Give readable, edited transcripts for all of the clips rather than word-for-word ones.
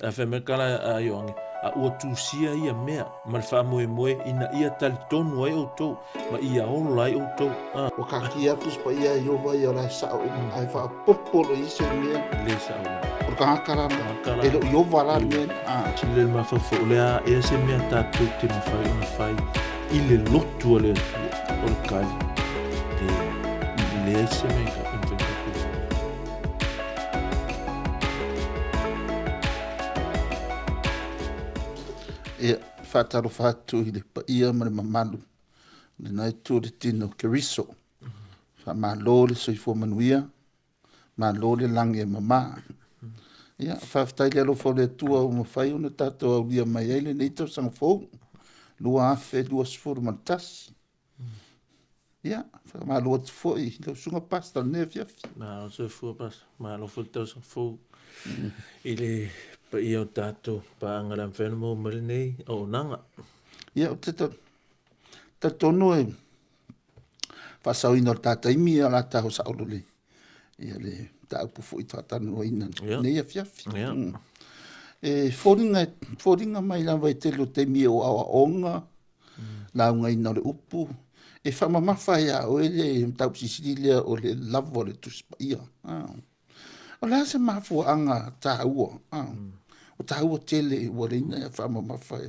Ae fai mai le tala a Ioane, A ua tusia ia mea ma le faamoemoe ina ia talitonu ai outou ma ia ola ai outou. A. Ua kakia atu si paia e Ieova ia o la e sao uma, ae faaopoopo loa i ai se mea. Le sao lea. O le tagata la lena, e le o Ieova la le mea lena. Sili le mafaufau, o le a ea se mea tatou te mafai ona fai i le lotu a le Atua, o le tali, e leai se mea e mafai ona tatou faia. Ia, faatalofa atu i le paia ma le mamalu o lena itu o le tino o Keriso. Faamalo le soifua manuia, malo le lagi e mama. Ia, faafetai i le alofa o le Atua ua mafai ona tatou aulia mai ai lenei tausaga fou 2021. Ia, faamalo atu foi i lau susuga Pastor i lenei afiafi. Malo soifua Pastor, malo foi le tausaga fou i le paia o tatou paaga o le a mafai ona maua mai lenei auaunaga. Ia, ou te talitonu e faasaoina o le ta taimi o le a taua sao loa ia le mataupu foi faatalanoaina lenei afiafi. E foliga mai lava i tele o taimi o aoaoga, laugaina o le upu, e faamamafa ia oe le mataupu silisili lea o le lava o le Tusi Paia. O le a se mafuaaga taua? O taua tele ua ala ai ona faamamafa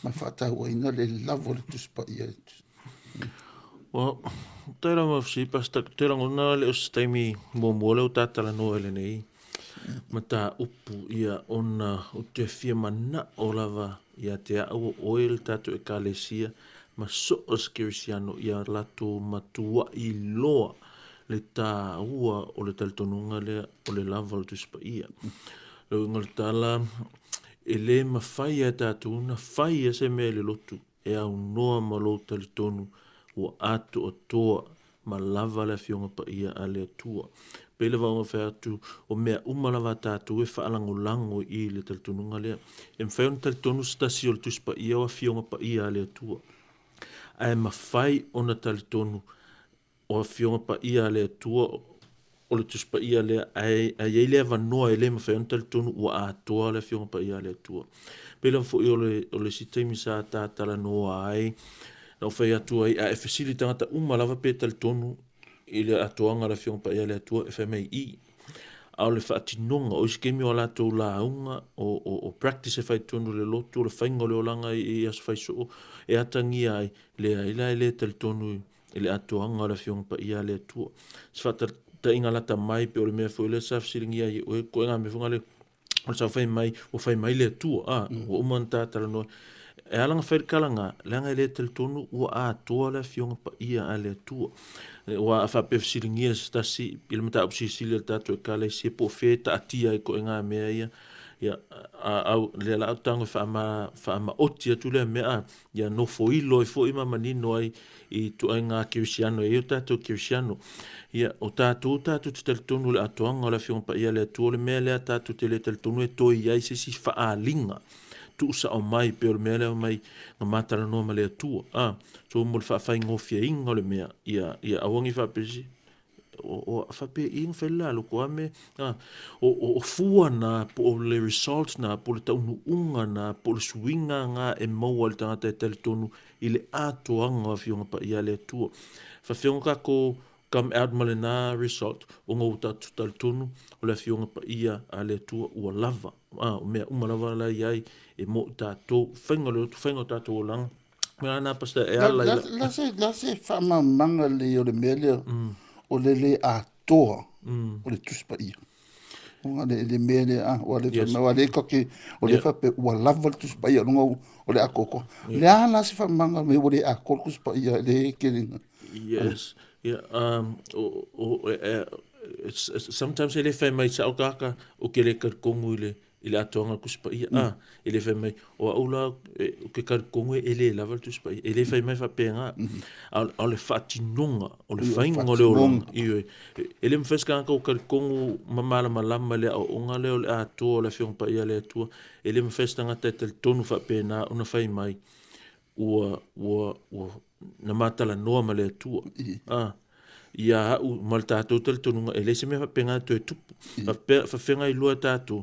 ma faatauaina le lava o le Tusi Paia. Well, te lava si pastor, te rangona le o se taimi muamua lea ua ta talanoa i lenei mataupu ia ona ou te fia manao lava ia te au o oe le tatou ekalesia ma so o se kerisiano ia latou matuai loa le taua o le talitonuga lea o le lava o le Tusi Paia. Le uiga o le tala, e le mafai e tatou ona fai se mea i le lotu e aunoa ma lou talitonu ua atoatoa ma lava le Afioga Paia a le Atua. Pei lava ona fai atu, o mea uma lava a tatou e faalagolago i le talitonuga lea. E mafai ona talitonu se tasi o le Tusi Paia o Afioga Paia a le Atua, ae mafai ona talitonu o Afioga Paia a le Atua o le Tusi Paia lea, ae i ai le avanoa e le mafai ona talitonu ua atoa le Afioga Paia a le Atua. Pei lava foi o le, o le isi taimi sa ta talanoa ai, na ou fai atu ai, a e fesili i tagata uma lava pe talitonu i le atoaga o le Afioga Paia a le Atua, e fai mai i. A o le faatinoga, o isi taimi o a latou lauga, o practice e fai i totonu o le lotu, o le faiga o le olaga i aso fai soo, e atagia ai, leai la e le talitonu i le atoaga o le Afioga Paia a le Atua. Se faataitaiga lata mai pe o le mea foi lea sa fesiligia ai e oe, koe ngā mea foi ngā le o le sau fai mai, ua fai mai le Atua, a, ua uma ona ta talanoa. E ala ona fai le tala na, leaga e le talitonu ua atoa le Afioga Paia a le Atua. Ua faapea fesiligia se tasi i le mataupu silisili a le tatou Ekalesia po o fea e taatia ai koe ngā mea ia. Ia, a, au, lea la au tago e faamaoti atu lea mea, a, ia nofoilo ai foi ma manino ai i ituaiga kerisiano e i ai o tatou kerisiano. Ia, o tatou tatou te talitonu i le atoaga o le Afioga Paia a le Atua, o le mea lea tatou te le talitonu e toe i ai se isi faaaliga tuusao mai pei o le mea lea mai na ma talanoa ma le Atua. A, so mo le faafaigofieina o le mea, ia, ia aua ne i faapea o faapea i na fai le loko a me a o fua na po o le result na po o le taunuuga na po o le suiga na e maua e le tagata e talitonu i le atoaga o Afioga Paia a le Atua. Faafefea ona tatou come out ma lena result ona ua tatou talitonu o le Afioga Paia a le Atua ua lava. A, o mea uma lava la i ai e mo i tatou, faiga o le lotu, faiga o tatou olaga. Mea na pastor e ala i la. La se faamalamalamaga lelei o le mea lea o le le atoa o le Tusi Paia. Ona le le mea lea a ua le fai mai ua le kake o le faapea ua lava le Tusi Paia luga o le atoatoa. Le a la se faamalamalamaga mea ua le atoa le Tusi Paia le tele. Yes. Yeah, o, sometimes e le fai mai sao tagata o ke le talitonu i le i le atoaga o le Tusi Paia. A, e le fai mai, o au la, ou te talitonu e le lava le Tusi Paia. E le fai mai faapena. A o le faatinoga, o le faiga o le olaga. Ioe. E le mafai se tagata ua talitonu ma malamalama i le aoaoga lea o le atoa o le Afioga Paia a le Atua. E le mafai se tagata e talitonu faapena ona fai mai, ua, ua, ua, na ma talanoa ma le Atua. A, ia au ma le tatou talitonuga, e leai se mea faapena e toe tupu. Faapea, faafeagai loa tatou,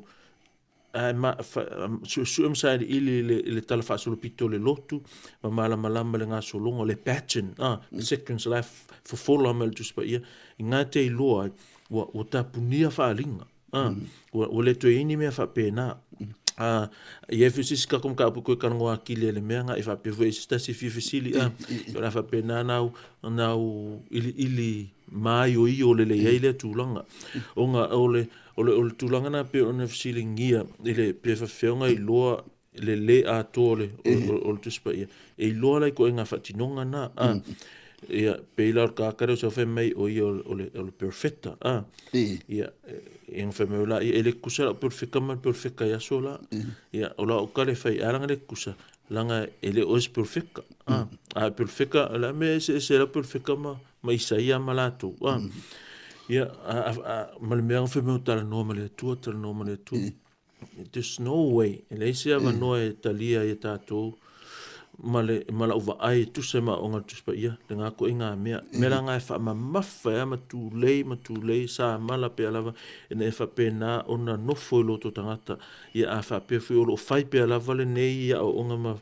Ae ma, fa, suesue ma sailiili i le, i le tala faasolopito o le lotu, ma malamalama le gasologa, le pattern, ah, the sequence la e fofola mai le Tusi Paia, i ngā te iloa ai, ua, ua tapunia faaaliga, ah, ua, ua le toe i ai ni mea faapena. Ah, i ai foi se isi tatou mataupu toe talanoa atili ai i le mea na, e faapea foi i se tasi e fia fesili, ah, o le a faapena nau, nau iliili maioio lelei ai lea tulaga. Ona o le, O le, o le tulaga lena pei ona fesiligia i le pe faapefea ona iloa le lē atoa o le, o, o, o le Tusi Paia. E iloa la i ituaiga faatinoga na, a. Ia, pei la o le tagata lea o sau fai mai o ia o le, o le perofeta, a. Ia, ia ona fai mai la, ia e le tutusa lau perofeka ma le perofeka i aso la. Ia, o lau tala e fai, a leaga le tutusa, leaga e le o oe se perofeka, a. A perofeka, o le a mea e eseese ai lau perofeka ma, ma Isaia ma latou. A, ia, a, a, a, ma le mea na fai mai o talanoa ma le Atua, talanoa ma le Atua. There's no way, e leai se avanoa e talia ai e tatou ma le ma lau vaai e tusa ma aoga a le Tusi Paia, lena ituaiga mea. Mea la na e faamamafa ai lava ma tulei ma tulei samala pea lava ina ia faapena ona nofo i loto tagata. Ia a faapea foi o lo o fai pea lava lenei aoaoga ma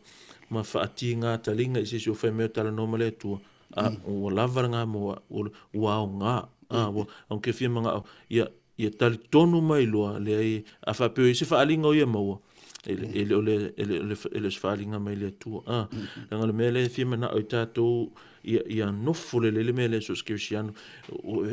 ma faatiga taliga i se isi o fai mai o talanoa ma le Atua, A, ua lava lena mo au, ua aoga. A, ua, ou te fia manao, ia, ia talitonu mai loa, leai, a faapea o i ai se faaaliga o ia maua, e, e le o le, e le o le, e le o se faaaliga mai le Atua. A, leaga o le mea lea e fia manao ai tatou, ia, ia nofo lelei le mea lea so o se kerisiano.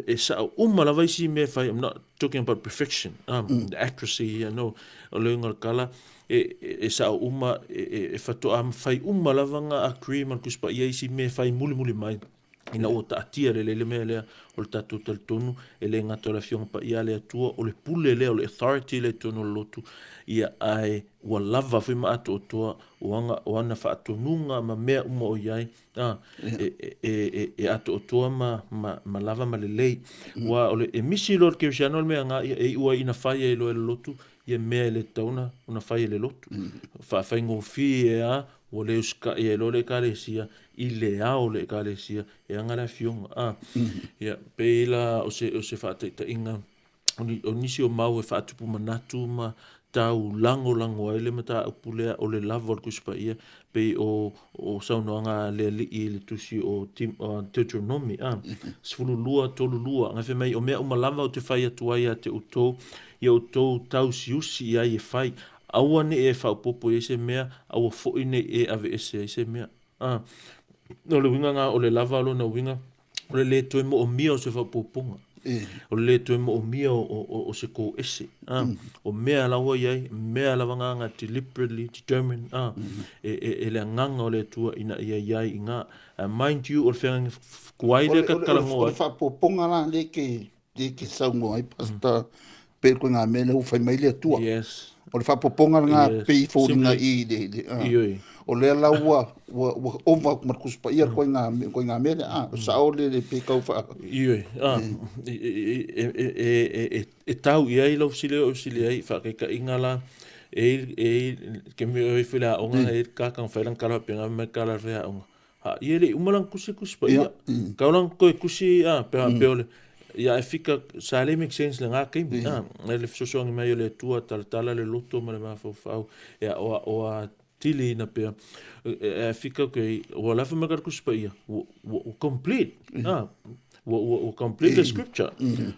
E sao uma lava isi mea e fai, I'm not talking about perfection, the accuracy, yeah, no, o le uiga o le tala, e, e sao uma, e, e, e faatoa mafai uma lava ona agree ma le Tusi Paia isi mea e fai mulimuli mai, ina ua taatia lelei le mea lea o le tatou talitonu, e le gata o le Afioga Paia a le Atua, o le pule lea, o le authority lea i totonu o le lotu, ia, ae ua lava foi ma atoatoa o ana, o ana faatonuga ma mea uma o i ai, a, e, e, e, e atoatoa ma, ma, ma lava ma lelei. Ua o le, e misi loa le kerisiano le mea nga, ia, e iu ai ina fai ai loa e le lotu, ia mea e le tatau ona, ona fai e le lotu. Faafaigofie a, ua le usikai ai loa le Ekalesia i le ao o le Ekalesia e aga le afioga. A, ia, pei la o se, o se faataitaiga o, ni, o nisi o mau e faatupu manatu ma tau lagolago ai le mataupu lea o le lava o le Tusi Paia, pei o, o saunoaga a le Alii i le tusi o Tim, o Deuteronomy, a, 12, 32, na fai mai, o mea uma lava ou te fai atu ai ia te outou, ia outou tausiusi i ai e fai, aua ne i e faaopoopo i ai se mea, aua foi ne i e aveese ai se mea. A, o le uiga lena o le lava o lona uiga, o le lē toe moomia o se faaopoopoga. O le lē toe moomia o, o, o, o se kō ese. A, o mea la ua i ai, mea lava na na deliberately determined, a, e, e, e le agaga o le Atua ina ia i ai i gā. Mind you, o le feagaiga tuai lea ta te talanoa ai. O le faaopoopoga la lea e te, lea e te saunoa ai Pastor, pei o ngā mea lea ua fai mai le Atua. Yes. O le faaopoopoga lena yes. pei foliga i le, le Ioe. O lea la ua, ua, ua ova atu ma le Tusi Paia mm. koe ngā, koe ngā mea lea. Ah, sao le, le pe kau wha... Ioe, ah, e, e, e, e, e, e, e tau i ai lau fesili o fesili ai, whaakaitaiga la, e, e, ke me oi while aonga, e kakanga whai lang kala penga me kala whai aonga. Ha, ia le uma lang kusi kusi pa ia. Kau lang koe kusi, ah, pe, pe ole, ia e fika, sa le make sense le ngā keimi, ah, e le fesoasoani mai o le Atua, talatala le loto ma le mafaufau, ia, o a, o a tili ina pea, e, e fika koe, ua lafa mai ka kusi pa ia, ua, ua, ua complete, ah, ua, ua, ua complete le scripture.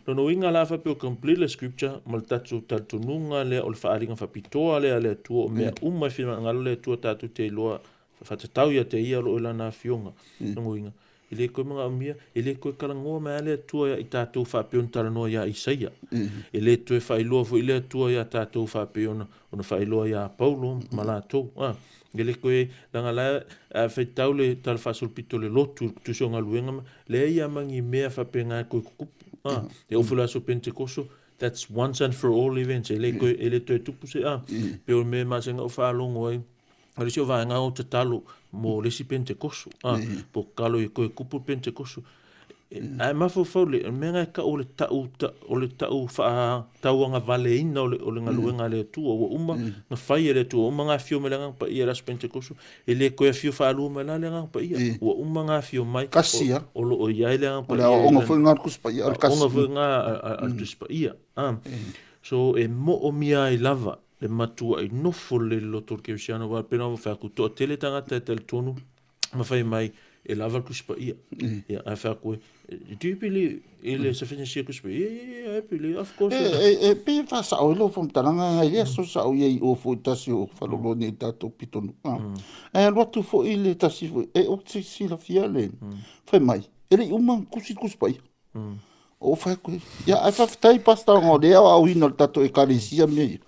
Lona uiga la faapea ua complete le scripture ma le tatou talitonuga lea o le faaaliga faapitoa lea a le Atua o mea uma e finagalo le Atua tatou te iloa Whakatatau ia te ia o loo i lana afioga. Lona uiga, e le toe manaomia, e le toe talanoa mai lava le Atua ia i tatou faapea ona talanoa ia Isaia. E le toe faailoa foi le Atua ia tatou faapea ona, ona faailoa ia Paulo ma latou. A, e le toe, leaga la a faitau le Tala Faasolopito o le Lotu i le tusi o galuega ma, leai lava ma ni mea faapena e toe tutupu. A, e oo foi i le aso Penetekoso, that's once and for all events, e le toe, e le toe tupu se, a, pei o le mea e masani ona ou faalogo ai, O le isi o vaega o tatalo mo le isi Pentekoso, a, po tatalo ia toe tupu le Pentekoso. Ae mafaufau le, o le mea lena e tau o le tau, o le tau faatauagavaleina o le, o le galuega a le Atua, ua uma na fai e le Atua, ua uma ona afio mai le Agaga Paia i le aso Pentekoso, e le toe afio faalua mai la le Agaga Paia, ua uma ona afio mai, Kasi a. O lo o i ai le Agaga Paia. O le aoaoga foi lena a le Tusi Paia, o le kasi. Aoaoga foi lena a le Tusi Paia. A. So e moomia ai lava. le matua'i nofo lelei i le loto o le kerisiano, aua e pei ona ou fai atu, toatele tagata e talitonu ma fai mai e lava le Tusi Paia. Ia, ae fai atu, do you believe i le sufficiency o Tusi Paia? Yeah, yeah, yeah, I believe, of course. E pei e faasao ai lau faamatalaga nai lea aso sa ou i ai i o foi tasi o Faloloni i le tatou pitonuu. Ae alu atu foi le tasi foi, e ou te silafia le fai mai, e le i uma ona tusi le Tusi Paia. Ou fai atu, ia ae faafetai Pastor ona o lea e aoaoina o le tatou ekalesia mea ia.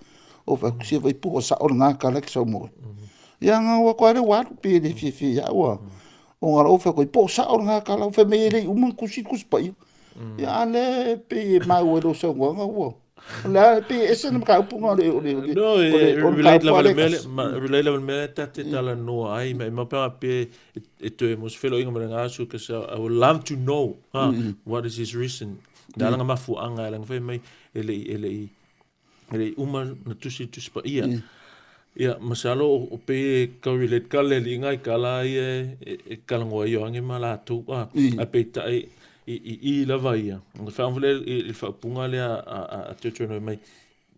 Ou fai atu, se vai po o sao lena tala e te saunoa ai. Ia na ou atu lava lea ua alu pe le fiafia ia au a. Ona o lou fai atu, po o sao lena tala, fai mai e le i uma ona tusi le Tusi Paia. Ia a lea e pei e maua i lau saunoaga ua o le a pei e ese le mataupu lena o le o le o le No, o le e o le relate mataupu lava a le le mea lea, tasi. ma relate lava le mea lea ta te talanoa ai, ma e mau pe pe e toe mo se feloaiga ma le gasu, because I would love to know what is his reason. Le a lana mafuaaga e lana fai mai e le i e le i e le i uma na tusi le Tusi Paia. Ia, masalo o pei e tau relate ka le alii i kala ia e talanoa ai Ioane ma latou, ae peitai i i lava ia. Na whaamfule i le faaupuga lea a Deuteronomy mai,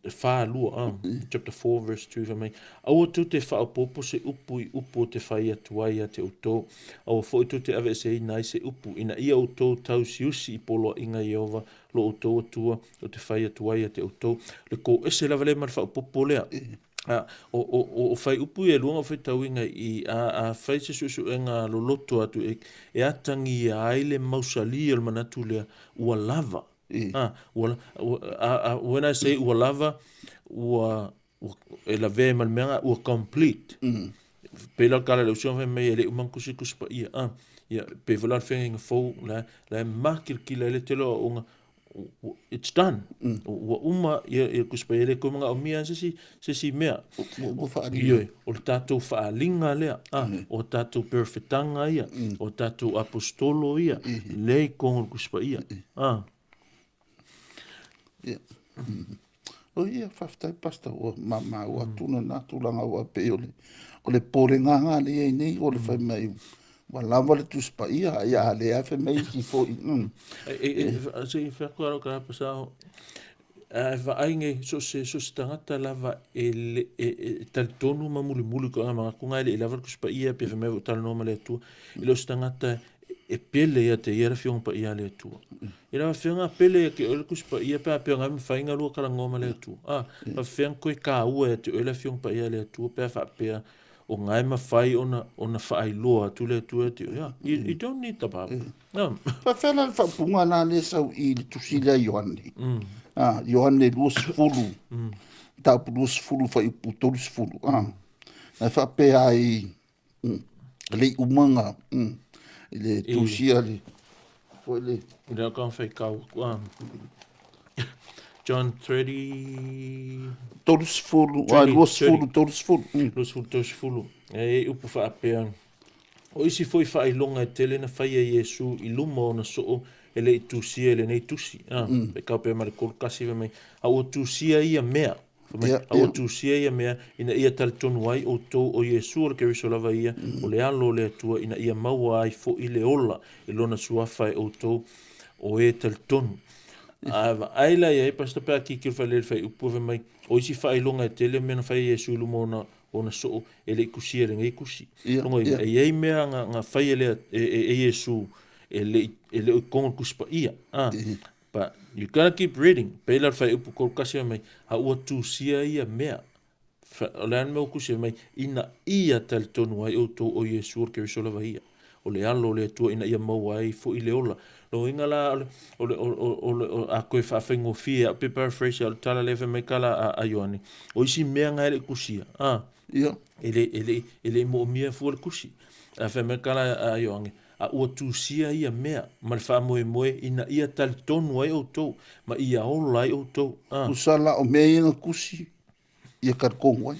4:2, chapter 4 verse 2, fai mai, aua tou te faaopoopo se upu i upu o te fai atu ai ia te outou, aua foi tou te aveeseina ai se upu, ina ia outou tausiusi i poloaiga Ieova lo outou Atua o te fai atu ai ia te outou. Le kō ese lava lea ma le faaopoopo lea. O fai upu ia e lua na ou faitauina i a fai se suesuega loloto atu e atagia ai le mausali o le manatu lea ua lava. Ua, when I say ua lava, ua e lavea ma le mea ua complete. Pei la kala le usuga fai mai e le uma ona tusi Tusi Paia. Ia, pei foi la le feagaiga fou la e makilikila ai le tele o aoga, it's done. Ua uma ia Tusi Paia, e le toe manaomia se isi mea. Ua faaaliga. Ioe, o le tatou faaaliga lea, o tatou perofetaga ia, o tatou apostolo ia, lea i totonu o le Tusi Paia. Ia. O ia, faafetai Pastor, ua maua atu lena tulaga ua pei o le popolega lena lea i ai nei, o le fai mai ua lava le Tusi Paia, ia a lea fai mai isi foi. Se i fai atu lau tala pasao, a vaai nei so se tagata lava e talitonu ma mulimuli ko anga manatu ngai le i lava le Tusi Paia pe fai mai o talanoa ma le Atua, e le o se tagata e pele ia te ia le Afioga Paia a le Atua. I la afioga pele ia te oe le Tusi Paia pe a pea ngai mawhai ngā lua kalangoa ma le Atua. A feanga koe kāua ia te oe le Afioga Paia a le Atua pe a faapea o ngai mawhai ona whaailoa atu le Atua ia te oe. You don't need the Bible. No. Faafea la le faaupuga la lea sau i le tusi lea Ioane. Ioane 20, mataupu 20 fuaiupu 30. Na faapea ai le i uma na i le tusia le foi le Lea ka whai kau. John 30 30, 20 30. 20 30. E upu faapea. O isi foi whailonga e tele na whai e Iesu i luma o na soo e le i tusia e lenei tusi. E kau pea ma le kolu kasi mai. A ua tusia ia mea. A ua tusia ia mea ina ia talitonu ai o tō o Iesu o le Keriso lava ia o le alo o le Atua ina ia maua ai fo i le ola i lona suafa e o tō o e talitonu. A vaai la ia e pasta pea ki ki whai le whai upu whai mai o isi whailonga e tele mea na whai Iesu i luma ona soo e le kusi e le ngei kusi. Longo i e mea nga whai e le e Iesu e le o kongo kusi pa ia. But you gotta keep reading. Pei la whai upu kolu kasi mai ha ua tusia ia mea. O le ane mea kusi mai ina ia talitonu ai o tō o Iesu o le Keriso lava ia. O le alo o le Atua ina ia maua ai fo i le ola. Lo inga la o a koe whaawhaingofia, pe paraphrase o le tala le mai kala a Ioane. O isi mea ngai le kusia. E le mo mea fua le kusi. A whai mai kala a Ioane. A ua tusia ia mea, ma le whaamoemoe ina ia talitonu ai o tō, ma ia ola ai o tō. Usa la o mea ia kusi, ia karikongu ai.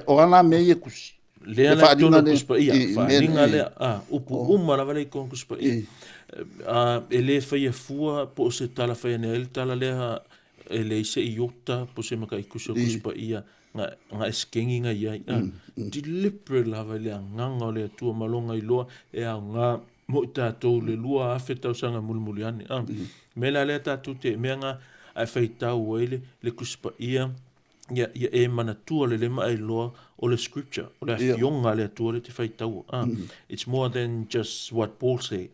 O ala mea ia kusi. Lea la tonu kusi pa ia, whaalinga lea, upu uma lava le konu kusi pa ia. E le whaia fua, po o se tala whaia nea, ele tala lea, e le ise i ota, po se maka i kusi o kusi pa ia, nga eskengi nga iai. Deliberate lava le anganga o le Atua malonga i loa e au ngā mo i tātou le lua afe tausaga mulimuli ane. Me la lea tātou te mea ngā ai whaitau ai le kusi pa ia Ia, ia e manatua lelei ma e iloa o le scripture, o le afioga a le Atua lea e te faitaua. It's more than just what Paul said.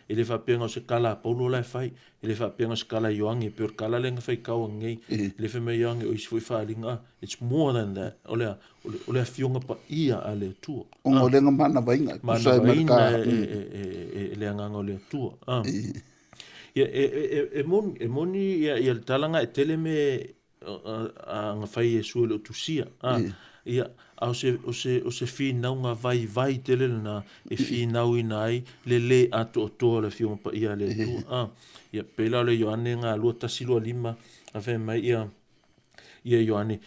E le faapea na o se kala a Paulo la e fai, e le faapea na o se kala a Ioane, pei o le kala lea na faitau anei, e le fai mai Ioane o isi foi faaaliga. It's more than that. O le a? O le afioga paia a le Atua. Ona o lea na manavaina, e tusa ai ma le ka. E le agaga o le Atua. Ia, e moni, e moni ia le tala na e tele mea a na fai e Iesu e le o tusia. Ia, a o se, o se, o se finauga vaivai tele lena e finauina ai le lē atoatoa o le Afioga Paia a le Atua. Ia, pei la o le Ioane na 2:1-25, a fai mai ia, ia Ioane,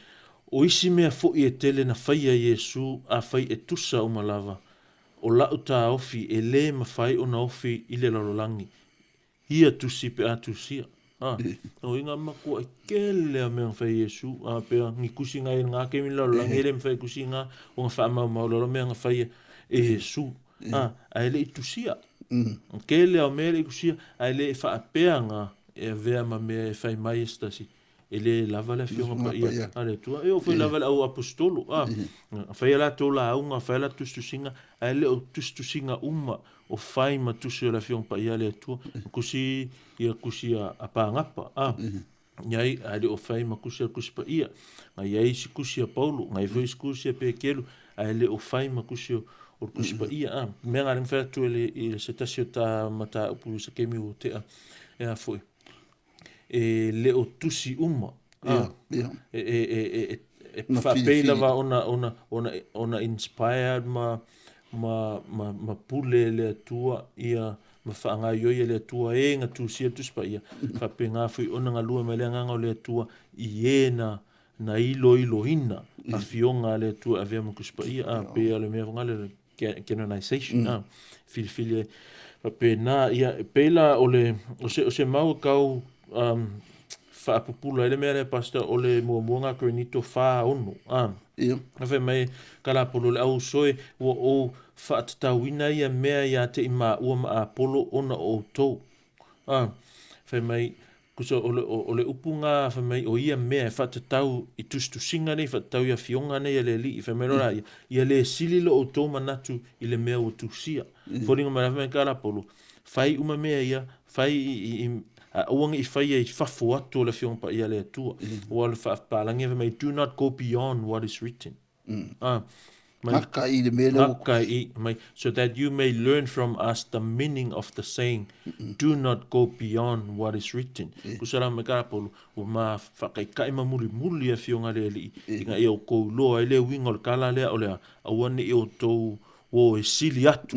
o isi mea foi e tele na faia e Iesu afai e tusa uma lava, o la'u taofi e lē mafai ona ofi i le lalolagi, ia tusi pe a tusia. A, o inga makuaʻi tele a mea na fai e Iesu, a pea ni tusi na e ngā taimi lalolagi e le mafai e tusi ngā, o na faamaumau lalo mea na fai e Iesu. A, ae le i tusia. Tele a mea e le i tusia, ae le faapea ngā e avea ma mea e fai mai e se tasi. E le lava le afioga paia a le Atua. E oo foi lava i le au aposetolo, a, fai a latou lauga, fai a latou tusitusiga, ae le o tusitusiga uma o fai ma tusi o le afioga paia a le Atua. Tusi ia tusi a Pagapa, a, iai, ae le o fai ma tusi a le Tusi Paia. Na i ai isi tusi a Paulo, na i ai foi isi tusi a Pekelu, ae le o fai ma tusi o le Tusi Paia. A, mea na lea na fai atu e le, i se tasi o ta mataupu i se taimi ua tea, e a foi, e le o tusi uma. E faapei lava ona inspired ma pule le Atua ia ma faagaoioi e le Atua e na tusia le Tusi Paia, faapena foi ona galue mai le agaga o le Atua i e na iloiloina afioga a le Atua e avea ma Tusi Paia. A pei o le mea foi lea canonization, a filifili ai faapena. Ia, e pei la o le o se mau e tau faapupula ai le mea lea, Pastor, o le muamua na Korinito 4:6, a fai mai ka la Apolo le au uso e, ua ou faatatauina ia mea ia te i maua ma Apolo ona o outou. A fai mai kusa o le upu ngā fai mai o ia mea e faatatau i tusitusiga nei, faatatau i afioga nei a le Alii. Fai mai loa ia, ia le sili lo outou manatu i le mea ua tusia. Foliga mai la fai mai ka la Paulo, fai uma mea ia, fai i aua ne i faia i fafo atu o le afioga paia a le Atua. Ua o le faapalagi fai mai, do not go beyond what is written. Mai, Gaka i le mea lea ua gaka i, mai, so that you may learn from us the meaning of the saying, do not go beyond what is written. Tusa la mai ka la Paulo, ua ma faakaikai ma mulimuli afioga a le Alii, ina ia outou iloa ai le uiga o le kala lea, o le a, aua ne i outou o e sili atu,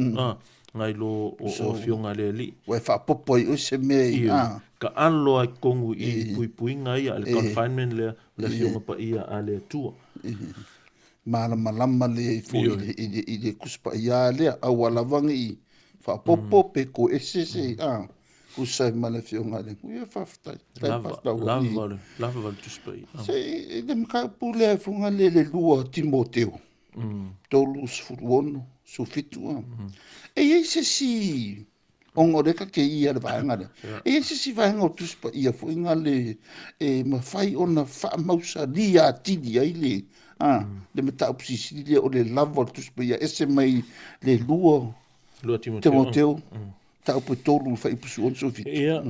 nai lo o afioga a le Alii. Ua e faapopo ai oe se mea i, Ka alo ai tonu i puipuiga ia, le confinement lea, o le afioga paia a le Atua. Malamalama lea i foi i le Tusi Paia lea, aua lava ne i faapopo pe toe ese se, tusa ai ma le afioga a le Atua. Ia, faafetai. Lava, lava le Tusi Paia. Se i le mataupu lea foi le le 2 Timoteo, 3, 16, 17, E i ai se isi ona o lea ta te ia le vaega lea. E i ai se isi vaega o Tusi Paia foi na le e mafai ona faamausalia atili ai le le mataupu silisili lea o le lava o le Tusi Paia ese mai le 2 Timoteo, mataupu e 3 fuaiupu 16 17. Ia,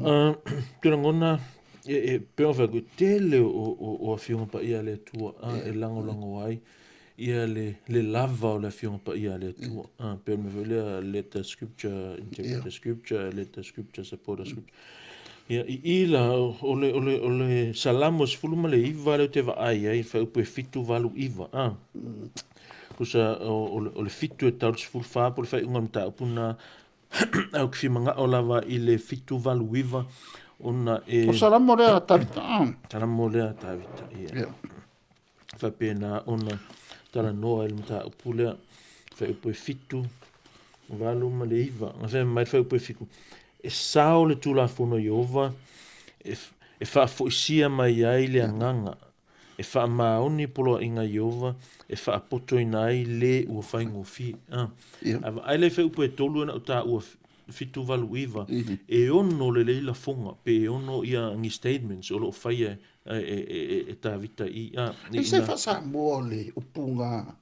te lagona e pei ona fai atu, e tele o afioga paia a le Atua e lagolago ai ia le lava o le afioga paia a le Atua. Pei o le mea foi lea, let the scripture interpret the scripture, let the scripture support the scripture. Ia, i i la, o le Salamo 19 lea ou te vaai ai, fuaiupu e 7, 8, 9. Tusa o le 7 e tau i le 14 po o le faaiuga o le mataupu lena, ae ou te fia manao lava i le 7, 8, 9, ona e... O Salamo lea a Tavita. Salamo lea a Tavita, ia. Faapena ona talanoa i le mataupu lea, fuaiupu e 7, 8 ma le 9. Na fai mai le fuaiupu e 7, e sao le Tulafono a Ieova e faafoisia mai ai le agaga, e faamaoni poloaiga a Ieova e faapotoina ai le ua faigofie. A vaai la i fuaiupu e 3 e na ou taua 789, e ono lelei lafoga pe e ono ia ni statements o lo o faia e Tavita i a. E se faasamoa o le upuga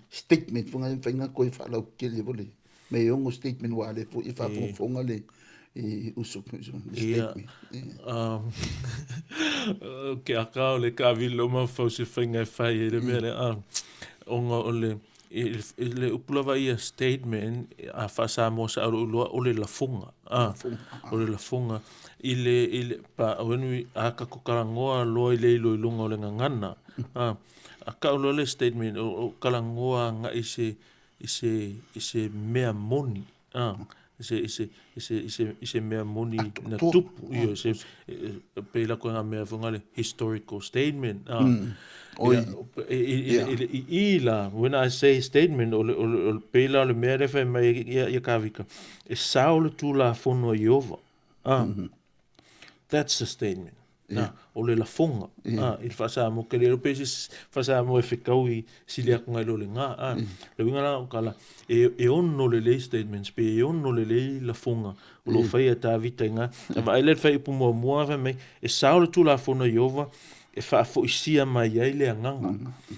statement foi e mafai ona toe faalautele foi le mea e ono statement aua o lea foi e faafogafoga le uso statement. Ke aka o le kaavili lou mafaufau se faiga e fai ai le mea lea, ona o le le upu lava ia statement a faa-Samoa sa lou iloa o le lafoga, o le lafoga i le pa when we a tatou talanoa loa i le iloiloga o le gagana, a tau loa le statement o talanoa agai i se i se i se mea moni, i se i se i se i se i se mea moni na tupu, ioe, se pei la koe ngā mea foi ngā le historical statement, ia, i i la, when I say statement, o le, o le, pei la o le mea lea fai mai ia, ia Kavika, e sao le Tulafono a Ieova, That's the statement. Na, o le lafoga, i le faa-Samoa, ke le iloa pe se faa-Samoa e fetau i sili atu nai lo le ga, a. Le uiga la o tala, e ono lelei statements, pe e ono lelei lafoga o lo o faia e Tavita i ga. A vaai lea i le fuaiupu muamua fai mai, e sao le Tulafono a Ieova e faafoisia mai ai le agaga.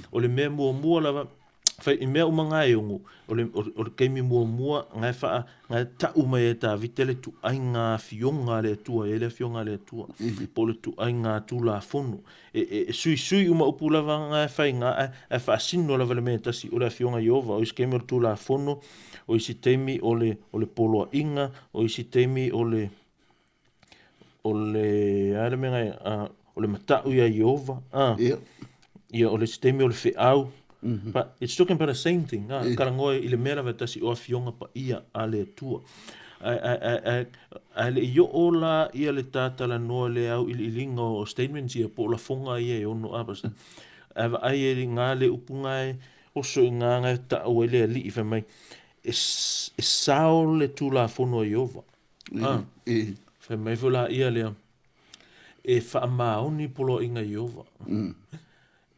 O le mea muamua lava, fai i mea uma ga e ono, o le, o le taimi muamua ga e faa, ga e ta'u mai ai e Tavita le tu'aiga afioga a le Atua, e i ai le afioga a le Atua, po o le tu'aiga Tulafono. E suisui uma upu lava ga e fai ga, ae faasino lava le mea e tasi, o le afioga a Ieova. O isi taimi o le Tulafono, o isi taimi o le poloaiga, o isi taimi o le, o le, a le mea ga e, o le mata'u iā Ieova, a. Ia, o le isi taimi o le feau. But it's talking about the same thing, a, talanoa i le mea lava e tasi o afioga paia a le Atua. Ae le i oo la ia le ta talanoa i le auiliiliga o statements ia po o lafoga ia e ono a pastor. Ae vaai ai i ga le upu ga e oso i ga ga e ta'u ai le alii fai mai, e sao le Tulafono a Ieova. Fai mai foi la ia lea, e faamaoni poloaiga a Ieova.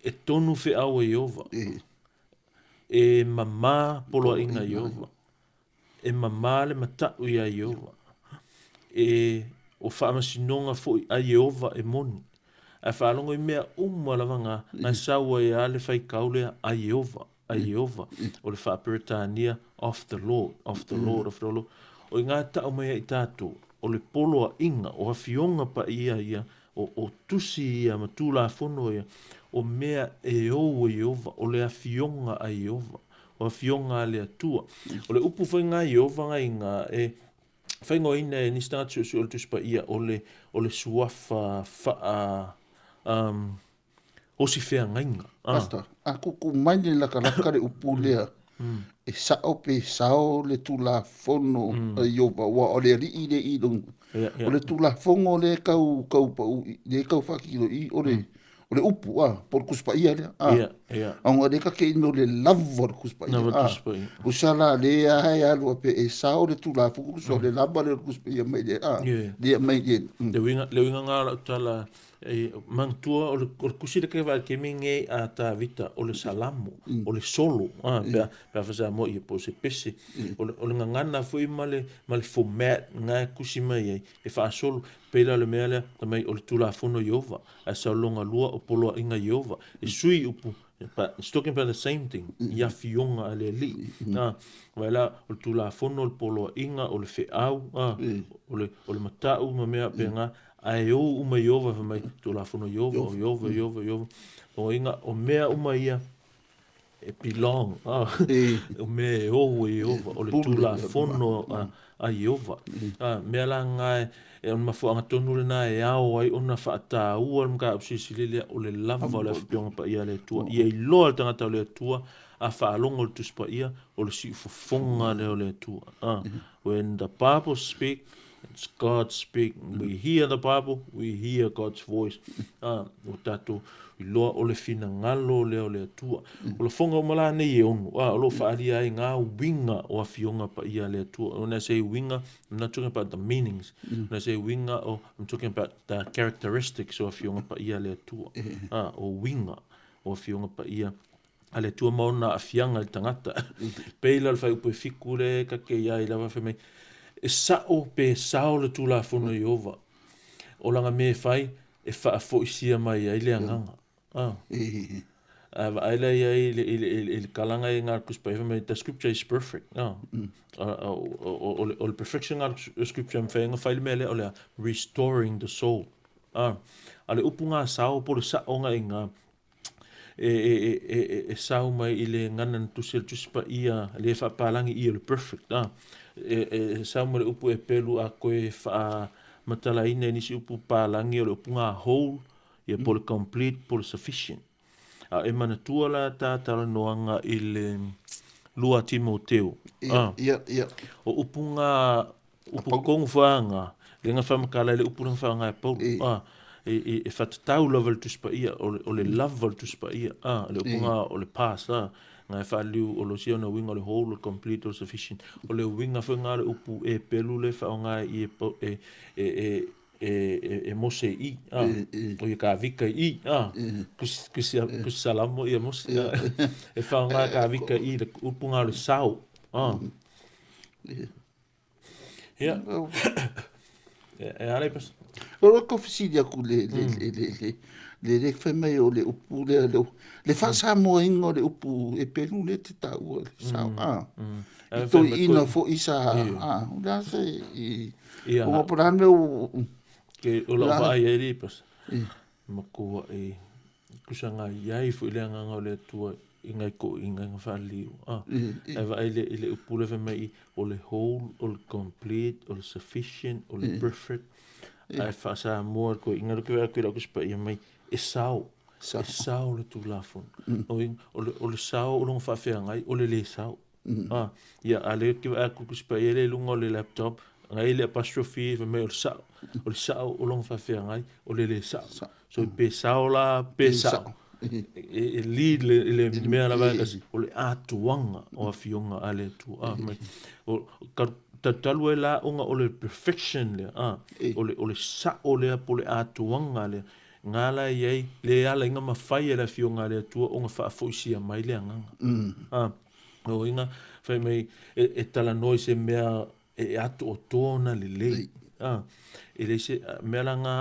E tonu feau a Ieova. E mamā poloaiga a Ieova. E mamā le mata'u iā Ieova. E o faamasinoga foi a Ieova e moni. Ae faalogo i mea uma lava ga, ga e sau ai lava le faitau lea a Ieova, a Ieova, o le faa-Peretania of the Lord, of the Lord, of the Lord. O i ga e ta'u mai ai i tatou, o le poloaiga, o afioga paia ia, o tusi ia ma Tulafono ia, o mea e ou e Ieova, o le afioga a Ieova, o afioga a le Atua. O le upu foi ga Ieova ga i ga e faaigoaina e nisi tagata suesue o le Tusi Paia o le o le suafa faa osi feagaiga. Pastor, a kuku mai le lakalaka le upu lea, e sa'o pe sao le Tulafono a Ieova, aua o le Alii lea i luga. O le Tulafono lea e tau tau pau lea e tau faatino i o le o le upu a po o le Tusi Paia lea a. Ona o lea ta te inu o le lava o le Tusi Paia a. Tusa la lea e alu a pe e sao le Tulafono tusa o le lava lea o le Tusi Paia mai le a lea mai le. Le uiga le uiga na o lau tala E manatua o le, o le tusi lea ke vaai taimi nei a Tavita o le Salamo, o le solo, a, pe a, pe a faa-Samoa ia po o se pese. O le, o le gagana foi ma le, ma le format na e tusi mai ai, e faasolo. Pei la o le mea lea, fai mai o le Tulafono a Ieova, ae sau lona lua o poloaiga a Ieova. E sui upu, but it's talking about the same thing, i afioga a le Alii. A, vaai la, o le Tulafono, o le poloaiga, o le feau, a, o le, o le matau ma mea faapena, Ae ou uma Ieova fai mai, Tulafono Ieova, o Ieova, Ieova, Ieova. Lona uiga, o mea uma ia e belong, o mea e ou e Ieova, o le Tulafono a Ieova. Mea la na e, o le mafuaaga tonu lena e ao ai ona faataua le mataupu silisili lea, o le lava o le Afioga Paia a le Atua. Ia iloa le tagata o le Atua, a faalogo i le Tusi Paia, o le siufofoga lea o le Atua. When the Bible speak, It's God speak. We hear the Bible, we hear God's voice. Ua tatou iloa o le finagalo lea o le Atua. O lafoga uma la nei e ono, o lo o faaalia ai ngā uiga o afioga paia a le Atua. When I say uiga, I'm not talking about the meanings. When I say uiga, oh, I'm talking about the characteristics o afioga paia a le Atua. O uiga o afioga paia a le Atua ma ona aafiaga i le tagata. Pei la o le fuaiupu e fitu lea e ta te i ai lava fai mai, E sa'o pe sao le Tulafono a Ieova, o lana mea e fai e faafoisia mai ai le agaga. Ah. A vaai la ia i le, i le, i le kalaga i ngā Tusi Paia, fai mai, the scripture is perfect. Ah. O le perfection ngā scripture mawhai nga fai le mea lea o le restoring the soul. Ah. A le upu ngā sao po le sa'o ngā i ngā, e sao mai i le gana na tusi a le Tusi Paia, le faapalagi i o le perfect. Ah. E sao mai le upu e pelu a koe faamatalaina i nisi upu palagi o le upu ngā whole, ia po le complete, po le sufficient. A e manatua la tā talanoaga i le 2 Timoteo. Ia, ia, ia. O upu ngā, upu kongu whaanga, le ngā whamakala le upu ngā whaanga e Paulu. Ah, e whatatau lava le Tusi Paia, o le lava le Tusi Paia, ah, le upu ngā o le pass, ah, ngā e whaaliu o lo sia na winga o le whole, o le complete, o le sufficient. O le winga wha ngā le upu e pelu le whaonga i e Mose i, ah, o ia ka vika i, ah, kusi salamo ia Mose, e whaonga ka vika i le upu ngā le sao, ah. Ia. E ale pas. O le ko fesili aku le le le le le le le fai mai o le upu le le le faasamoaina o le upu e pelu le te taua le sao a. I toi ina fo i sa a o le ase i o po la me o ke o la va ai e pas. Makua e kusa ngā iai fo i le anganga o le Atua i ngai ko i ngai whaaliu. Ah, e vaai le, i le upu le mai i o le whole, o le complete, o le sufficient, o le perfect. Ai whaasa mua ko i ngaro ki wea koe lau kusipa ia mai e sao. E sao le tulafono. O le sao o longa whaawhea ngai, o le le sao. Ah, ia a le ki wea koe kusipa ia le lunga o le laptop, ngai le apostrophe fai mai o le sao. O le sao o longa whaawhea ngai, o le le sao. So pe sao la, pe sao. E lead le mea lava e kasi, o le atuanga o afioga a le Atua. Ah, mai, o, ka, talu ai la onga o le perfection lea, ah, o le sao lea po le atuanga lea. Ngā la i ai, le ala inga mawhai e le afioga a le Atua o ngā whaafoisia mai le anganga. Ah, o inga, whai mai, e talanoa i se mea e atu o tōna le lei. Ah, e le se mea la ngā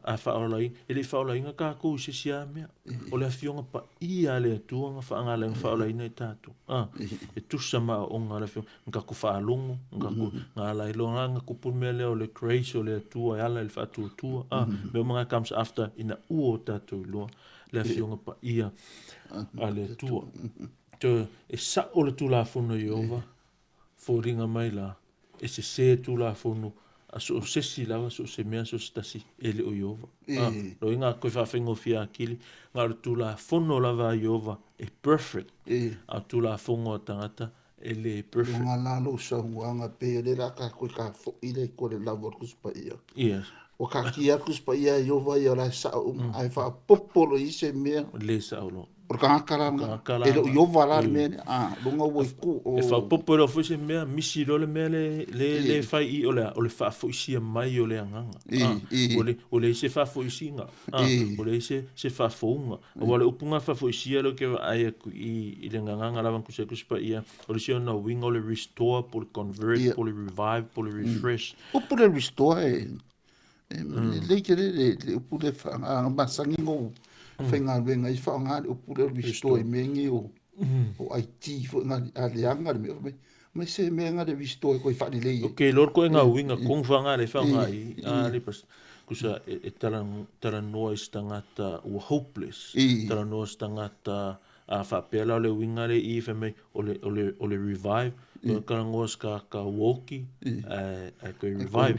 a whaolai, e le whaolai ngā kākou i se sia mea. O le afioga pa ia le Atua ngā whaangala ngā whaolai nei tātou. Ah, e tusa ma o ngā le afioga, ngā ku whaalongo, ngā ku ngā ala i loa ngā kupu mea lea o le grace o le Atua e ala i le whaatuatua. Ah, mea mga comes after ina ua o tātou loa, le afioga pa ia a le Atua. E sa o le tulafono Ieova, fōringa mai la, e se se tulafono, a so sesi lava, so se mea, so se tasi, e le o Ieova. Ah, lo inga koe whaawhengo fia akili, ngā o tulafono lava a Ieova e perfect. A tulafono a tangata e le perfect. Ngā lalo sa huanga pe le la ka koe ka fo i le ko le lava o kuspa ia. Yes. O ka ki a kuspa ia Ieova ia la sa o ai wha popolo i se mea. Le sa o lo. O ka ngakala e lo Ieova la mea a longa ua i ku o. E wha popolo fo se mea misi lo le mea le whai i o le o le whaafoisia mai o le anganga. O le se whaafoisinga. O le se whaafounga. O le upunga whaafoisia lo ke ai aku i le nganganga lawan kusa kuspa ia. O le sio na winga o le restore, po le convert, po le revive, po le refresh. Upu le restore e le ke le upu le wha masangi ngo whainga wenga i whaanga le upu le restore i mengi o IT fo nga a le anga le mea mai se mea nga le restore ko i whaani lei. Ok, lor ko e ngā winga kong whaanga le whaanga i a le pas kusa e talanoa i tangata ua hopeless. Talanoa i tangata a whaapela o le winga le i wha mai o le revive. Karangoa ska ka woki a koe revive.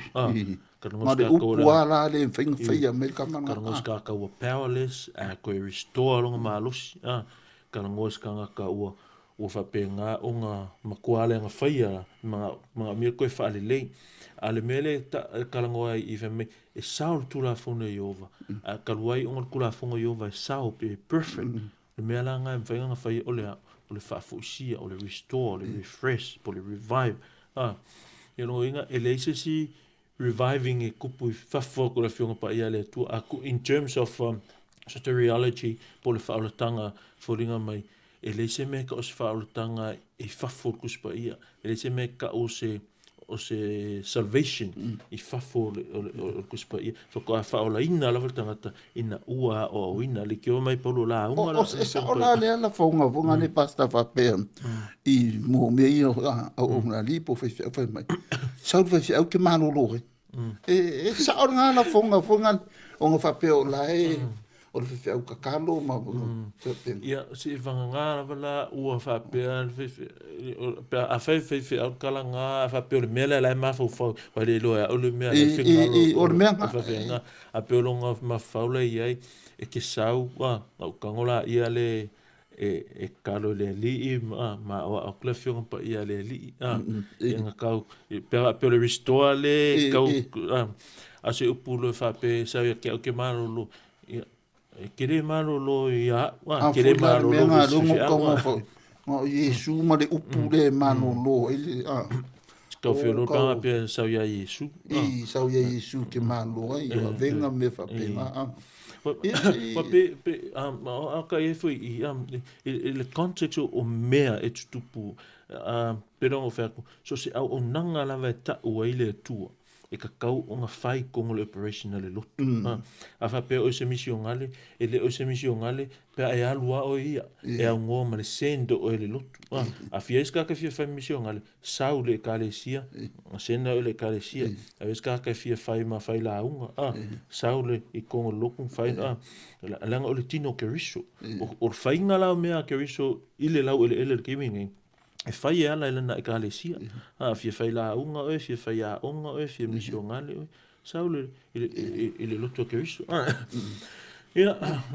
Ma le upu ala le whainga whaia me ka mana. Karangoa ska ka ua powerless a koe restore longa malosi. Karangoa ska ka ua whape ngā o ngā makuale ngā whaia mga mea koe whaalelei. A le mele karangoa i wha mai e sao le tulafono Ieova. A kaluai o ngā tulafono Ieova e sao pe perfect. Le mea la ngā mwhainga ngā whaia o le whaafoisia, o le restore, o le refresh, o le revive. Ia longo inga e leise si reviving e kupu i whawhua ko le whionga pa ia le Atua. In terms of soteriology, po le whaolatanga fōringa mai, e leise mea ka o se whaolatanga e whawhua kuspa ia. E leise mea ka o se o se salvation i fafo o le, o le, o le Tusi Paia. Faatoa faaolaina lava le tagata ina ua aoaoina. Leitioa mai Paulo lauga O, o, e sao la lea lafoga foi nga le pastor faapea i mo mea ia auauna alii po o faifeau fai mai. Sau le faifeau ke malolo ai. E, e sao lena lafoga foi nga ona faapea o la e o le faifeau tatalo ma faapena. Ia, se i vagana lava la ua faapea le faifeau, pe afai le faifeau le talaga, a faapea o le mea lea la e mafaufau, aua e le iloa e au le mea la e finagalo o le mea o le faifeau, a pei o lona mafaufau la e i ai, e te sau, a, ona ou tago laia le e tatalo i le Alii ma ma aoao atu le Afioga Paia a le Alii, a, ia na tau, pe a faapea o le restore le tau, a, a o se upu loa faapea e sau ia te au ke malolo, ia, e te le malolo ia au, a, A te le foi la le mea malolo na foi i se lea na ou faifeau, tago a. foi, na o Iesu ma le upu lea e malolo ai le, a, Se tau o feoloolo pe kau ana faapea e sau ia Iesu, a. i sau ia Iesu ke malolo ai, o avega ma mea faapena, a. Ia, Ua se i pe, pe, um, a ka i ai foi i, um, i, i le context o, o mea e tutupu, um, pei ona ou fai atu, so o se auaunaga lava e tau ai le Atua, e tatau ona fai i totonu o le operation a le lotu. Mm. A faapea o se misionale, e le o se misionale, pe a e alu lava oe ia, e aunoa ma le send o oe e le lotu. A fia ai se tagata e fia fai misionale, sau i le ekalesia, send oe i le ekalesia. A fia se tagata e fia fai ma fai lauga, a, sau le i totonu o le lotu fai, a, leaga o le tino o Keriso. O, o le faiga la o mea a Keriso i le laueleele i le taimi lenei, e fai e ala i lana ekalesia. A fia fai lauga oe, fia fai aoga oe, fia misionale oe, sau le, i le, i le lotu a Keriso. Ia,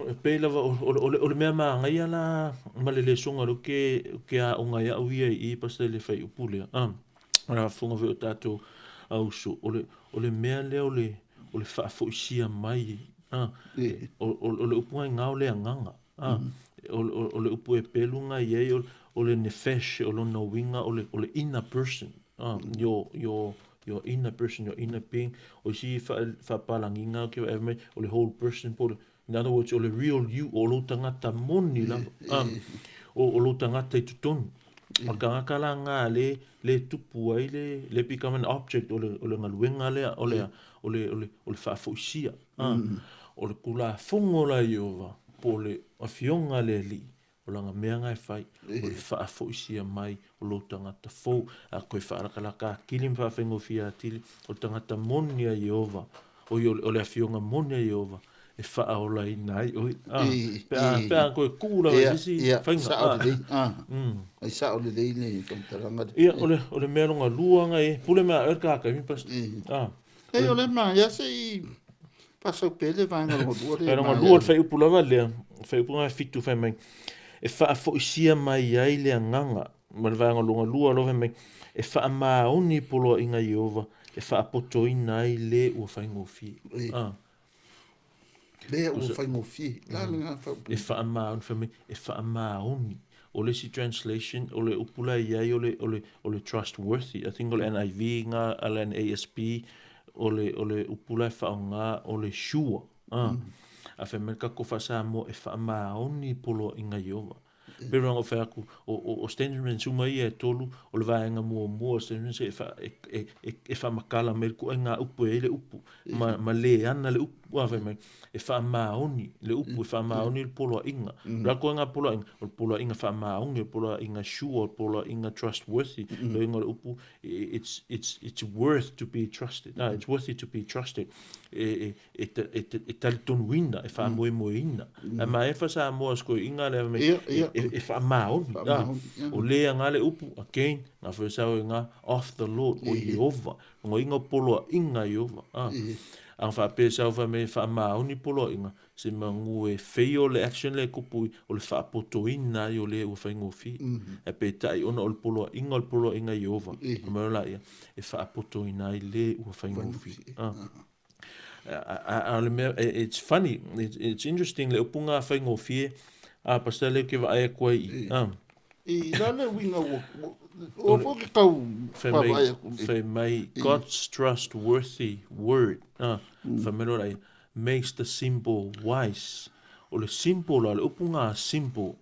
e pei lava o, o, o, le, o le mea manaia la ma le lesoga lea ou te, ou te aoga ai au ia i i pastor i le fuaiupu lea. Ah, o le faafofoga foi o tatou auso, o le, o le mea lea o le, o le faafoisia mai, ah, o, o, o le upu gaiga o le agaga. Ah, o, o, o le upu Hepelu na i ai, o, o le nephesh, o lona uiga o le, o le inner person. Ah, your, your inner person, your inner being. O isi faapalagiga ou te vaai mai, o le whole person po o le, in other words, o le real you, o lou tagata moni lava. Ah, o, o lou tagata i totonu. O le tagata la na le, le tupu ai le, le become an object o le, o le galuega lea, o le, o le, o le, o le faafoisia. Ah, o le Tulafono la a Ieova, po o le Afioga a le Alii, o lana mea na e fai, o le faafoisia mai o lou tagata fou, a toe faalakalaka atili ma faafaigofie atili, o le tagata moni a Ieova, oi, o le Afioga moni a Ieova, e faaolaina ai oe. Ah, pe a, pe a toe tuu lava i se isi faiga. Sao lelei, ah. Ai sao lelei le faamatalaga lea. Ia, o le, o le mea lona lua na e pule mai a oe le tagata Pastor. Ah. Ei, o le ma, ia se i faasau pea le vaega lona lua lea. Vaega lona lua, o le fuaiupu lava lea, le fuaiupu lena e 7 fai mai, e faafoisia mai ai le agaga, ma le vaega lona lua loa fai mai, e faamaoni poloaiga Ieova e faapotoina ai le ua faigofie. Ah. Le ua faigofie. La lena faaupuga. E faamaoni, fai mai, e faamaoni. O le isi translation, o le upu la e i ai o le, o le, o le trustworthy. I think o le NIV nga, a le NASB, o le, o le upu la e faaaoga o le sure. Ah. A fai mai le tatou faa-Samoa e faamaoni poloaiga Ieova. Pei ona ou fai atu, o, o, o statements uma ia e tolu, o le vaega muamua o statements e, fa, e, e, e, e faamatala mai le ituaiga upu e i ai le upu, ma, ma le ana le upu, a fai mai, e faamaoni le upu, e faamaoni le poloaiga. O le a ituaiga poloaiga? O le poloaiga faamaoni, o le poloaiga sure, o le poloaiga trustworthy, le uiga o le upu, it's, it's, it's worth to be trusted, ah, it's worthy to be trusted. E, e, e, e, e talitonuina, e faamoemoeina. Ae ma e fa Samoa sikoiina lea mai, e, e, e faamaoni. Ah, o le anga le upu, again, ngā whai sao e ngā, of the Lord, o Iehova. Ngo inga poloaiga Iehova. Ah. Ang faapea sau fai mai faamaoni poloaiga, se manu e fail le action lea e tupu o le faapotoina ai o le ua faigofie. Ae peitai ona o le poloaiga o le poloaiga Iehova, mai o laia, e faapotoina ai le ua faigofie. Ah. A o le mea, it's funny, it's interesting le upu ngā faigofie, a pastor lea ou te vaai atu ai i. Ah. I la le uiga ua, ua foi ke tau vaavaai atu nei. Fai mai, God's trustworthy word, ah, fai mai loa laia, makes the simple wise. O le simple la, o le upu ngā simple,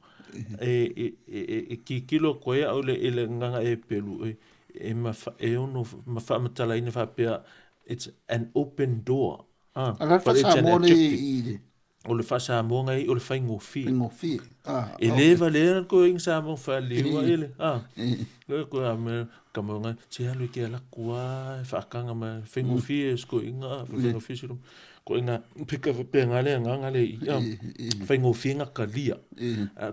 e, e, e, e, e kikilo atu ai au i le, i le gagaepelu, e, e, e ono ma faamatalaina faapea it's an open door. Ah, a la faasamoa le i le o le faasamoa ngai o le faigofie. Faigofie. Ah, e le valea ko ing Samoa faaliua ele. Ah. Le ko a me ka mo ngai se alu ke ala kua whaakanga ma faigofie sko inga faigofie silo. Ko inga pika pe ngale nga ngale i faigofie nga kalia.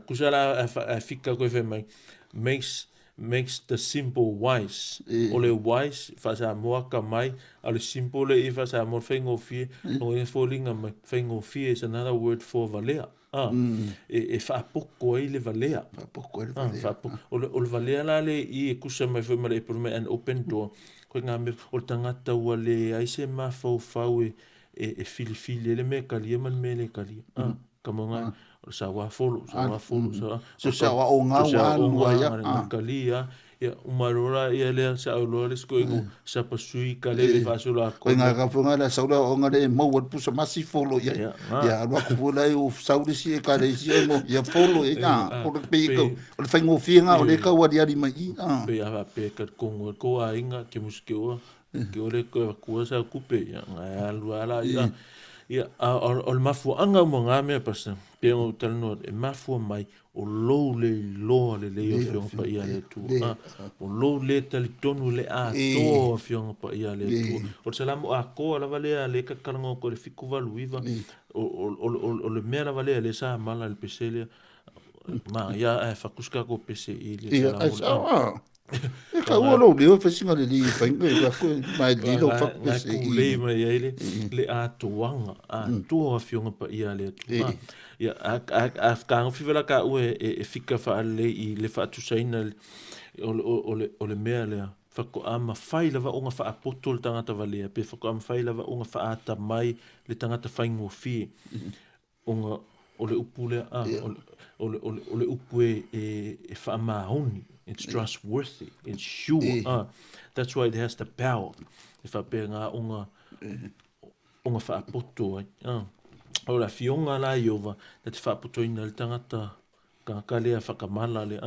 Kusa la a fika ko fe mai makes the simple wise. O le wise faasamoa ka mai, a le simple le i faasamoa faigofie, o e foliga mai faigofie is another word for valea. Ah, e faapoko ai le valea. Faapoko ai le valea. Faapoko. O le valea la le i e kusa mai foi ma le e mai an open door. Ko ngā me o le tagata ua le ai se mafaufau e filifili e le mea kalia ma le mea le kalia. Ah, ka mo ngā o le sawa folo, sawa folo, sawa. So sawa o ngā wā lua ia. Ngā kalia, ia umarora ia lea sa auloa le sko ingo sa pasui ka le le faasolo a ko. Ngā ka whanga la saula o ngā le mau al pusa masi folo ia. Ia alua ku fula i o saule si e ka le si e mo ia folo e ngā o le pe ko o le whaingofie ngā o le ka wari ari mai i. Pe a pe ka kongo ko a inga ke muske o ke o le ko kua sa kupe ia ngā alua la ia. Ia o le mafuaanga mo ngā mea pasa pe o talanoa e mafua mai o lou le iloa lelei o Afioga Paia a le Atua. O lou le talitonu le atoa o Afioga Paia a le Atua. O le Salamo atoa lava lea le kakalaga ko le 79 o le mea lava lea le sa mala le pese lea. Ma ia e fakuska ko pese i le Salamo. E ka ua lou leo fesinga le li whainga e wako mai lilo whakupese i. Ngai mai ai le atoaga, atoa Afioga Paia a le Atua. Ia, a whakaanga whiwela ka ue e fika whaalelei i le whaatusaina o le mea lea. Whako a mawhai lava o ngā whaapoto le tangata valea, pe whako a mawhai lava o ngā whaata mai le tangata whaingofie. O ngā, o le upu lea, o le upu e whaamaoni. It's trustworthy, it's sure. That's why it has the power. E whapea ngā o ngā whaapoto ai. O la fionga la Iova, na te whaapotoina le tangata ka lea whakamala le,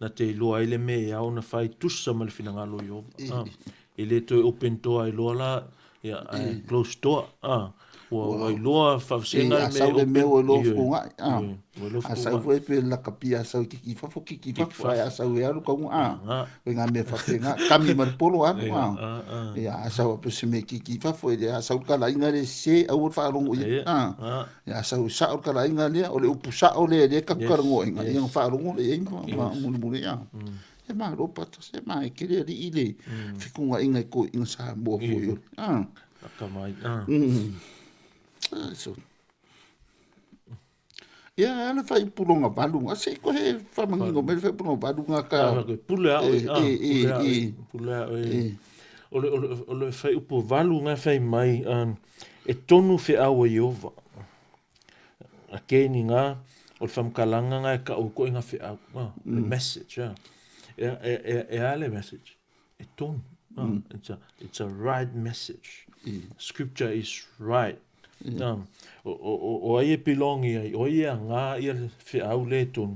na te iloa ai le me e au na whai tusa ma le finangalo Iova. E le toe open door ai loa la, ia, closed door. Ua iloa whawsenga le me open. A sau le mea ua iloa fukunga. A sau foi pe lakapia a sau kiki fafo, kiki fafo, a sau e alu kaunga. Koe ngā mea whapenga, kami ma le polo alu. Ia, a sau a pese me kiki fafo, e a sau kalainga le se au o le whaalongo ia. Ia, a sau sa o le kalainga lea, o le upu sa o lea lea kaku karangoa inga, ia whaalongo le ei ma muli muli. E ma ro pata se ma e kere ri i le fikunga inga i ko inga sa mua foi o. Aka mai. So. Ia, ala whai pulonga valunga. Se ko he whamangingo me whai pulonga valunga ka. Pule a oe. Pule a oe. O le whai upo valunga whai mai e tonu wheaua Iova. A kēni ngā, o le whamkalanga ngā e ka o ko inga wheau. Le message. E a le message. E tonu. It's a right message. Scripture is right. O ai e pilongi ai, o ai a ngā ia le wheau le tonu.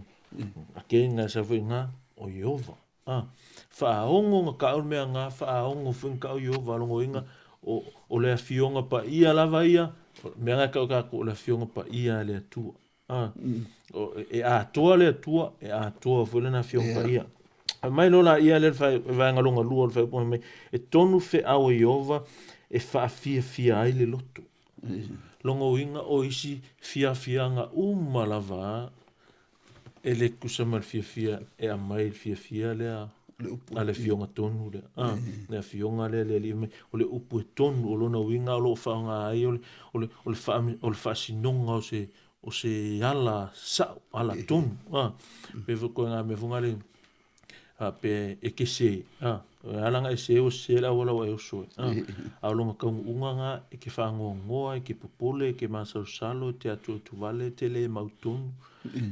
A kē ngā sa fwe ngā, o Iova. Whaaongo ngā kaul mea ngā, whaaongo fwe ngā kau Iova, longo inga, o le afionga pa ia lava ia, mea ngā kau kako o le afionga pa ia le atua. E atoa le atua, e atoa fwe le na afionga pa ia. Mai lola ia le whai vaenga longa lua o le whai mai, e tonu wheau Iova e whaafia ai le loto. Longo inga o isi fiafianga uma lava e le kusa ma le fiafia e a mai le fiafia lea a le fionga tonu lea. Le fionga lea le li mai o le upu e tonu o lona uiga o loo faaaoga ai o le faasinonga o se ala sa'o ala tonu. Pe koe ngā mea foga le pe e ke se alanga e se o se la wala e oso a longa kaunga nga e ke whaangoangoa e ke popole e ke masalosalo te atu vale te le mautonu.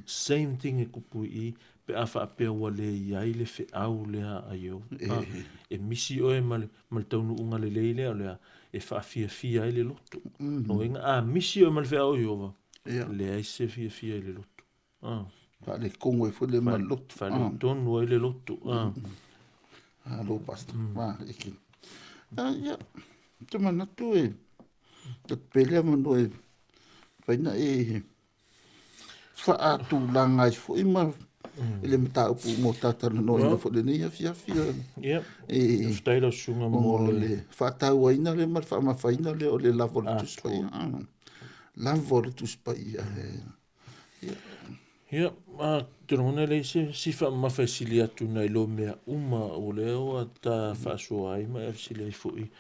Same thing e kupu i pe a whaapea ua le iai le wheau lea a Iova. E misi oe ma le taunuunga lelei lea o lea e whaafiafia ai le loto. No inga a misi oe ma le wheau o Iova le ai se fiafia i le loto. Whaale kongo e fo le ma loto. Whaale tonu ai le loto. Malo Pastor. Ma e. Ah, ia, te manatu e, te pele avanoa e faina e faatulaga ai foi ma i le mataupu mo talanoaina foi lenei afiafi. Ia, e faafetai lau susuga mo le faatauaina lea ma le faamafaina lea o le lava o le Tusi Paia. Lava o le Tusi Paia. Ia, a te lagona le se si faamamafa e sili atu nai lo mea uma o lea ua ta faasoa ai ma e fesili ai foi.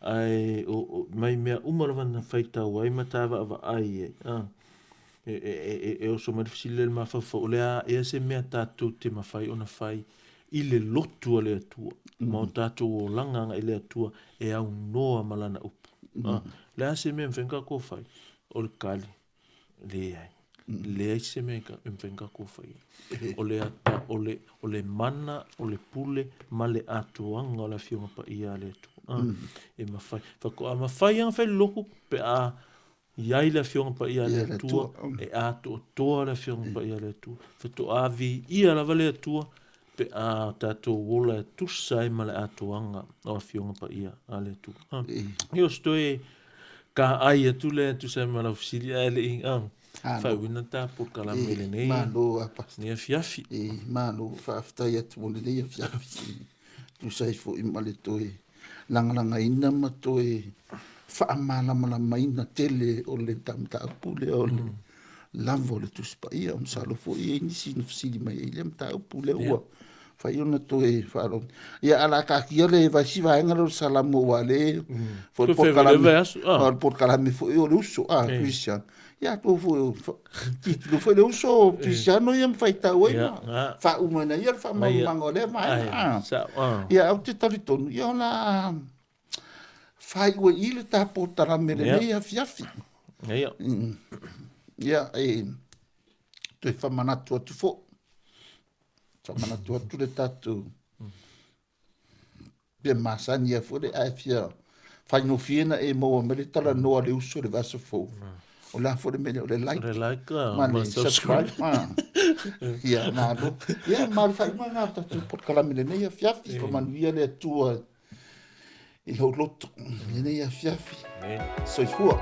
Ae o, mai mea uma lava na faitau ai ma ta vaavaai ai. A, e oso mai le fesili lea i le mafaufau, o le a ea se mea tatou te mafai ona fai i le lotu a le Atua, ma o tatou olaga agai i le Atua e aunoa ma lana upu. A, le a se mea e mafai ona tatou fai? O le tali, leai. Leai se mea e mafai ona tatou faia. O le ata, o le, o le mana, o le pule ma le atoaga o le Afioga Paia a le Atua. E mafai. Faatoa mafai lava ona fai le lotu pe a i ai le Afioga Paia a le Atua, e atoatoa le Afioga Paia a le Atua. Faatoa viia lava le Atua pe a tatou ola e tusa ai ma le atoaga o Afioga Paia a le Atua. Ia o se toe taai atu lea e tusa ai ma lau fesili ae le i faaiuina ta polokalame i lenei Malo a Pastor. lenei afiafi. E malo, faafetai atu mo lenei afiafi. Tusa ai foi ma le toe lagalagaina ma toe faamalamalamaina tele o le mataupu lea o le lava o le Tusi Paia. Masalo foi e i ai nisi na fesili mai ai i lea mataupu lea ua fai ona toe faalogo. Ia, a o le a taatia le isi vaega lea o le Salamo aua o lea foi le polokalame, o le polokalame foi o le uso a Kerisiano. Ia atonu foi o tilotilo foi le uso Kerisiano ia ma faitau ai ma faauma ina ia le faamalamalamaga o lea vaega. Ia, ae ou te talitonu, ia o le a faaiu ai i i le ta polokalame i lenei afiafi. Ia, e toe faamanatu atu foi. Faamanatu atu le tatou pe masani ai foi le ae fia faigofie na e maua mai le talanoa a le uso i le vaiaso fou. O le a foi le mea lea, o le like, Le like ma le subscribe. Ia, malo. Ia, ma le faaiuga lena o le tatou polokalame i lenei afiafi. Faamanuia le Atua i lou loto i lenei afiafi. Soifua.